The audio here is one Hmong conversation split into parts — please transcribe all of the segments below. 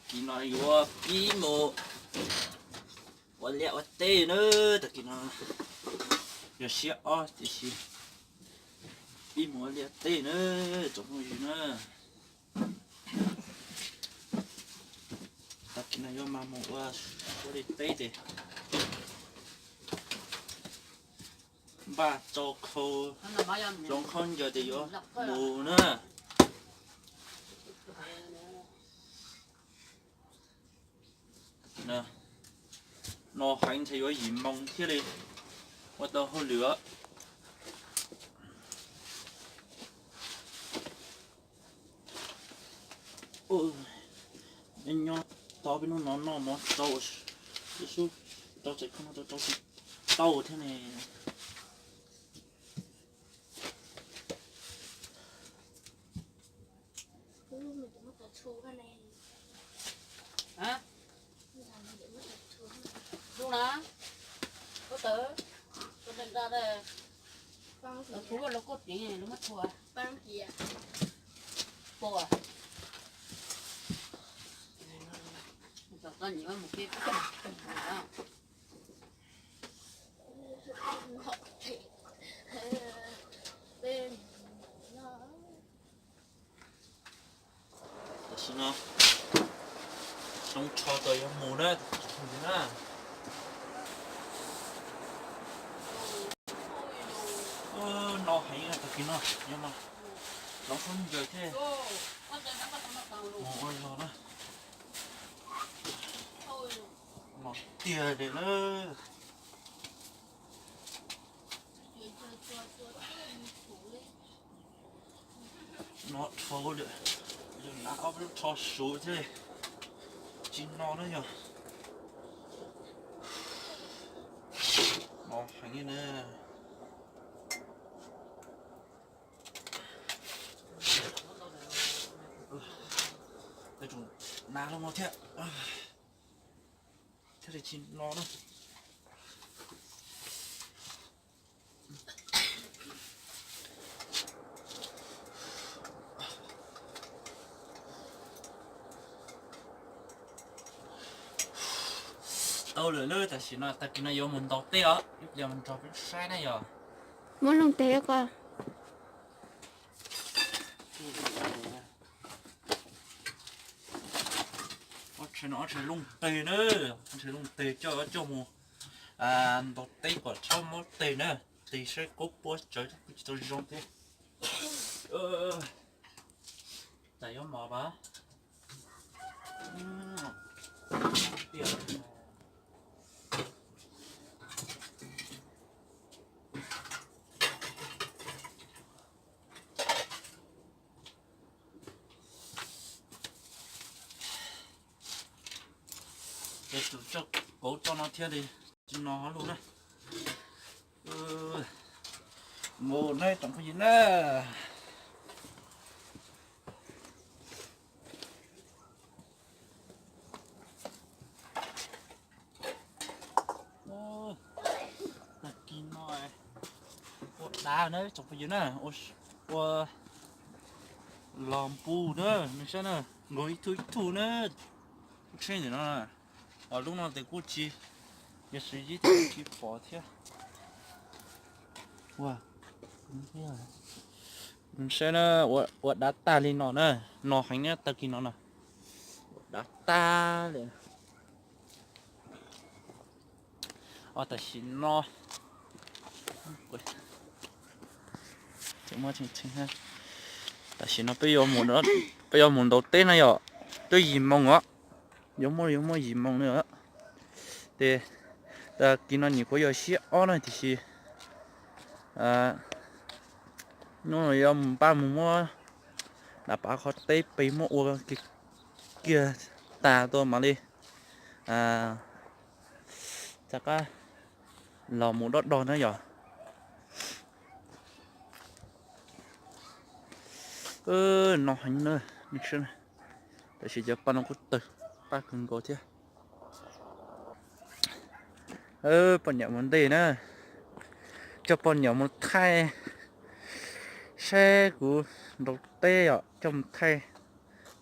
Kis no yuav pib mus ua liaj ua teb na, tag kis no yog siab ob tiam sis pib mus ua liaj teb na, tsoom phooj ywg na. Tag kis no yuav mas mus ua, ua liaj teb ces npaj tso khau, hloov khaub ncaws ces yuav mus na. No heev ntshe yuav yim moo thiaj li ua tau hauj lwm. Nyob nyob tau peb hnub no noj mov tsau, sub sub rau tsev kho no rau rau tsis tau thiab ne. Lub na, koj tawv, koj tawv nra, tawv kuv los koj tsev lub mab thua. Pua. Tau nyiam mus ke. Tam sim no soob tsho tau yuav mus na, na. No heev tag kis no yog mas hloov khaub ncaws thiab mus ua zog na. Mos tiag li na. No dhau lawm, yus hnav ob lub rho suv thiab tsis no na yog. No heev na. Hnav los no thiab, thiaj li tsis no na. Tau lawm na, tam sim no tag kis no yuav mus ntaus teb os, ib pliag mus nrog peb saib na yog. Muab looj teg ko. Ob tshais no ob tshais looj teg na, ob tshais looj teg coj coj mus ntaus teb kom txhob mob teg na, teg saib kub puab tsawv kuj tsis tau zoo thiab. Tas yuav mov pab. Ces tus tso kauv tso no thiaj li tsis no hauv lug na. Mus na tsoom phooj ywg na. Tag kis no ua dav na tsoom phooj ywg na, ua los npu na, nej saib na, nkaus ib tug ib tug na, tsheb ntawm no. Os lub no tes kuj tsis, yog siv ib tug tsis pom thiab. Saib na, ua dav tag li no na, no heev na tag kis no na, ua dav tag li. Os tam sim no, tam sim no peb yuav mus ntaus teb na yom, twb yim moos os, yuav muaj yuav muaj yim moos na. Ces tag kis no nyuam qhuav yog siab ob na tiam sis hnub no yuav mus npaj mus muab dav pav qhov teb pes muab ua kiag tag tuaj mam li rov qab los mus dob do na yom. No heev na, tam sim cov paj no kuj tawg paj kawg nkaus thiab. Poj niam mus ntej na, coj poj niam mus thaij, saib kuv ntaus teb os, coj mus thaij,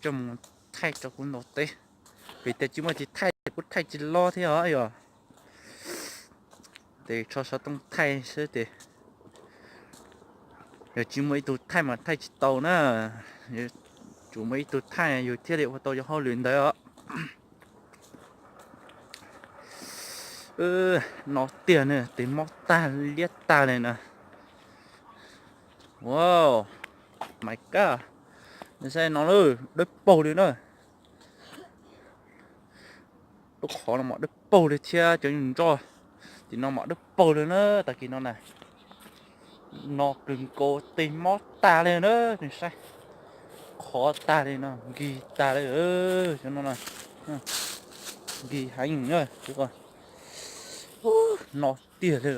coj mus thaij rau kuv ntaus teb. Vim tias tsis muaj tiv thaij kuj thaij tsis loj thiab os yog. Ces tso xov tooj thaij xwb ces yog tsis muaj ib tug thaij mas thaij tsis tau na. Yuav tsum muaj ib tug thaij yus thiaj li ua tau yus hauj lwm ntawd os. No tiag ne, tes mob tag liab tag li na. Wow, my God, nej saib no lawm, dawb paug li na. Lub qhov no mas dawb paug li thiab cov nyuj nroj tim no mas dawb paug li na. Tag kis no na, no kawg nkaus, tes mob tag li na, nej saib, qhov tag li no, nkig tag li. Cov no na, nkig heev na, no tiag li.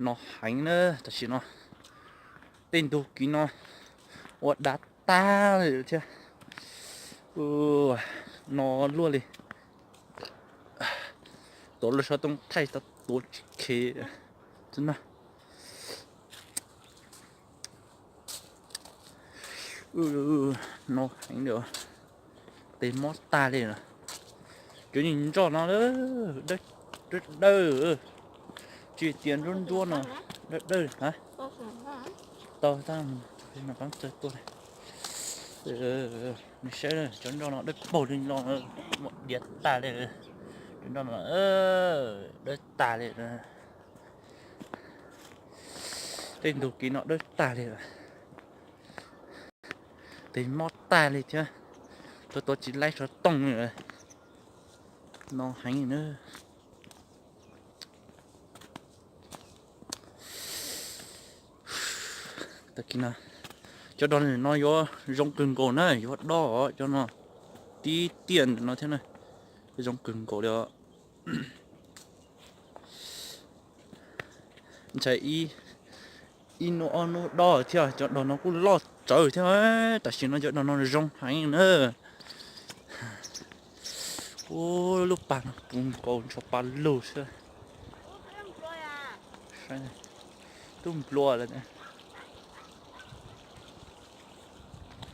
No heev na, tam sim no tej ntug kis no ua dav tag li thiab. No luaj li, tuav lub xov tooj thaij tau tuav tsis khev na. No heev li, tes mob tag li. Cov nyuj nroj no dawb dawb, tsis tias nruab nruab no, dawb dawb. Tau, pab txawg tuaj. Nws saib cov nroj no dawb paug li no, muaj diav tag li. Cov nroj no dawb tag li. Tej ntug kis no dawb tag li lawm. Tes mob tag li thiab, tuav tuav tsis laib xov tooj li. No heev na. Tag kis no, cov dog no yuav zoo kawg nkaus na, yuav dob cov no tib tiaj ntawm no thiab na, zoo kawg nkaus li os. Ntshai ib hnub ob hnub dob thiab, cov dog no kuj loj tsawv thiab. Tam sim no cov dog no zoo heev na. Ua lub pas no puv nkaus ntsho pa lug xwb. Tub nplua lawm.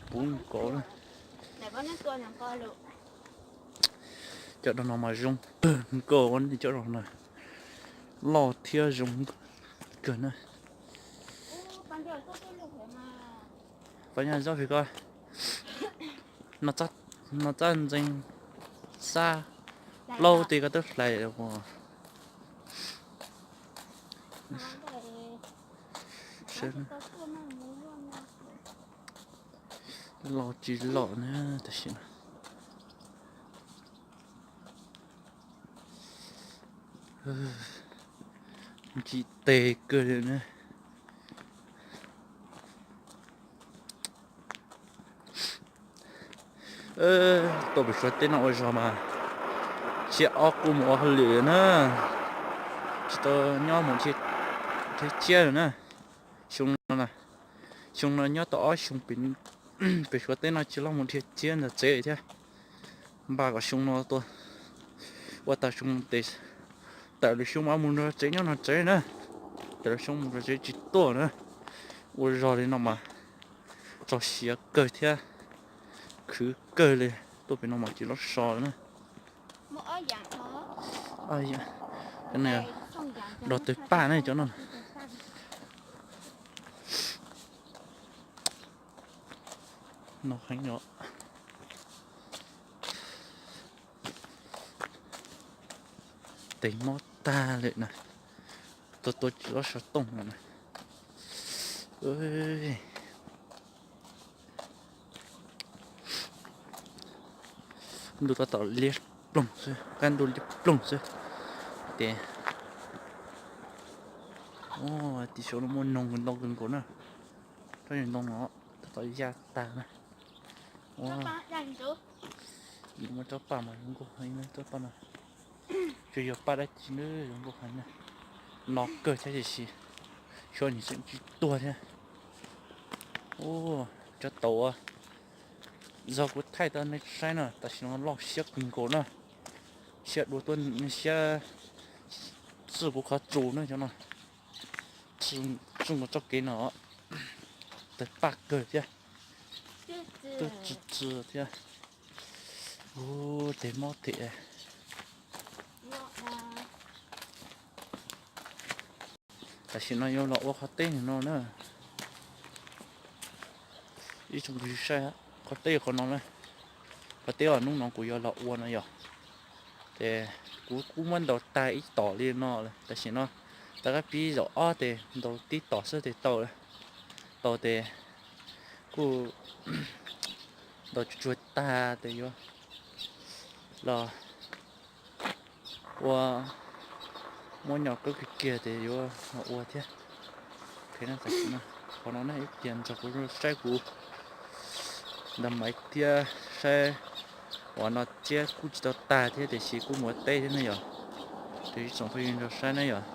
Puv nkaus. Cov dog no mas zoo kawg nkaus, cov dog no loj thiab zoo kawg na. Pab nyob zov vim ko, no txaj ntxeev xab plaub ti ko twb hlais ua. Los tsis los na, tam sim no ntsis tes kawg li na. Tuaj pem Suav teb no ua zog mas tsiab ob kuj mus ua hauj lwm na, tsis tau nyob mus nrhiav tsiab na. Xyoo no, xyoo no nyob tau ob xyoo pem Suav teb no tsis los mus nrhiav tsiab ntawm tsev thiab. Npaj kom xyoo no tuaj, ua tag xyoo tes, tawm lwm xyoo mas mus nrog tsev nyob nrog tsev na. Tawm lwm xyoo mus nrog tsev tsis tuaj na. Ua zog li no mas txog siav kawg thiab, khwv kawg li. Tuaj pem no mas tsis loj so na. Dog tawg paj ne cov no. No heev os. Tes mob tag li na. Tuaj tuaj tsis loj xov tooj no na. Ntuj tab tom liab ploog xwb, kab ntuj liab ploog xwb. Ces tim saum no muaj noog ntau kawg nkaus na. Tsob ntoo no tab tom ya tag na. Muaj tsob paj mas zoo nkauj heev na, tsob paj no tsis yog paj dab tsi na, zoo nkauj heev na. No kawg thiab tiam sis xyov nws tseem tsis tuag thiab. Cov tau uas zog kuv thaij tau nej saib na, tam sim no loj siab kawg nkaus na. Siab dua tuaj, siab txwj kuv qhov tsus na cov no. Txwj mus txoj kev no, tawg paj kawg thiab. Tuaj tsw tsw thiab. Ua tes mob tim. Tam sim no yuav los ua qhov teb no na. Ib tsoom phooj ywg saib, qhov teb qhov no na, qhov teb uas hnub no kuv yuav los ua no yog, ces kuv kuj muab ntaus tag ib tom li no lawm. Tam sim no rov qab pib zaum ob tes ntaus tib tom xwb tes tau lawm. Tau tes kuj ntaus tsuag tsuag tag tes yuav los ua, muab nyo kawb kiag kiag tes yuav los ua thiab. Qhov no na ib tias nrog kuv saib kuv ntaus maiv thiab saib, uas no tsiab kuj tsis tau tag thiab tiam sis kuj mus ua teb thiab ne yom. Ces ib tsoom phooj ywg nrog saib ne yom.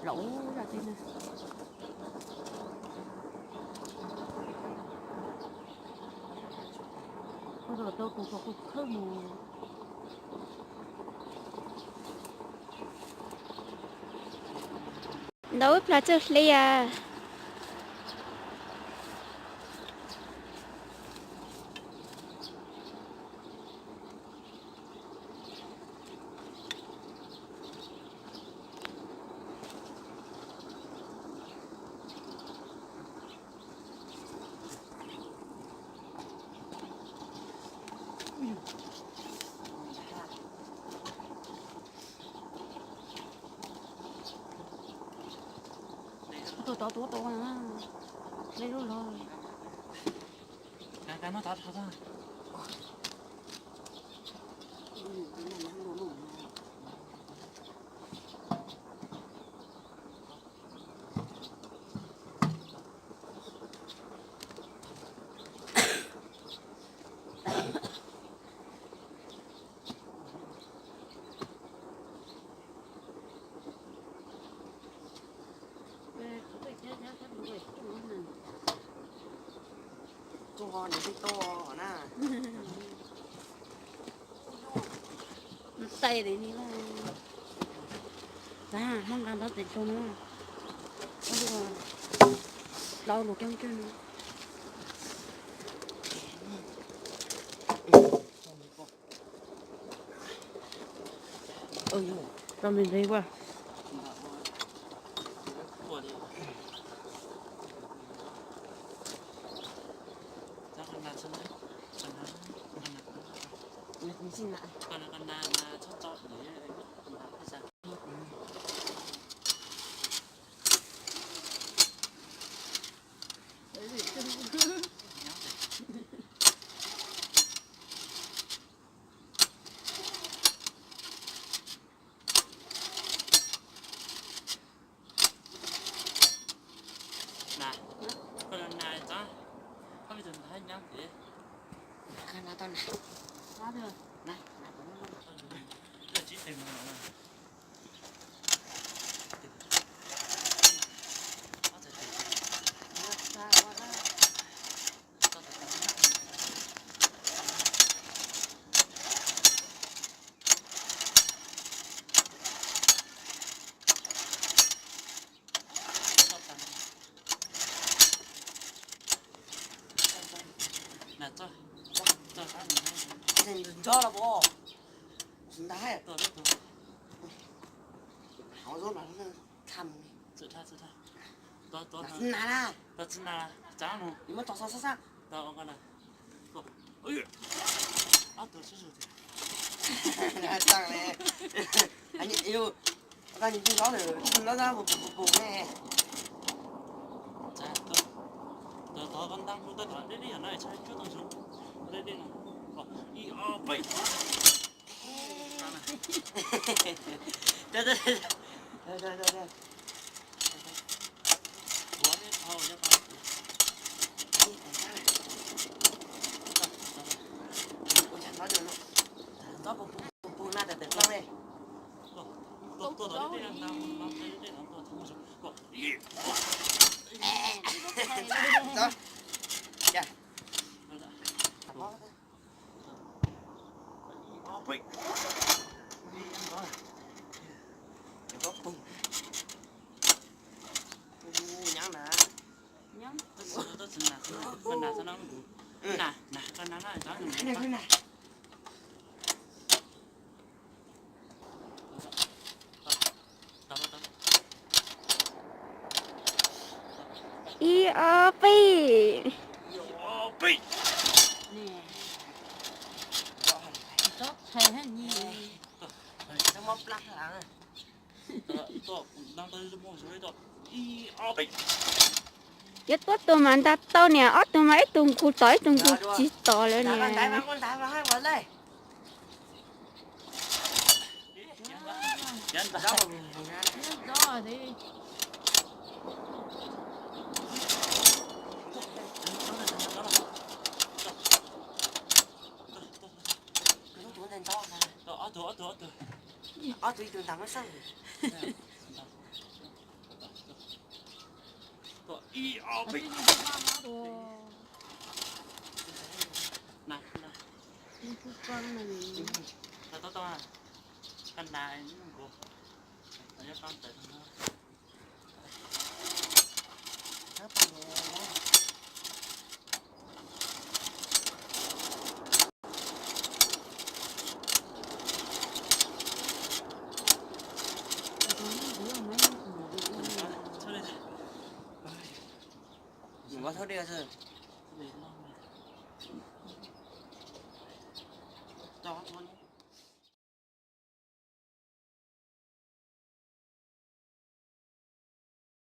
Laus zaj teb na. Ua tau tus qhov kuv khawb mus. Ntau ib plag txawj hle a. Tus tod tuav tau na, lej lub log. Tub ho nws twb tuaj na. Ntais li ni. Tag hmoob nqa ntaub tes rau na. Lau lus keeb keeb. Tau me ntsev ua. Na, koj na tso, koj me tus ntawd nyob pem. Koj na tau na. Na, na. Ntsob los puas? Ntag. Hauv zaub no tham. Tsis na, tsis na, tsis na. Muab tso sab sab. Tag li. Ntsob ntawd pus pus pus ne. Tov tov koj ntab hu toj rov deb deb yom no tshaj cuab tau zoo. Deb deb no. Ib, ob, peb. Ib, ob, peb. Yuav tuab tug mas nta tau niam, ob tug mas ib tug nqus tom ib tug nqus tsis tom lawm niam.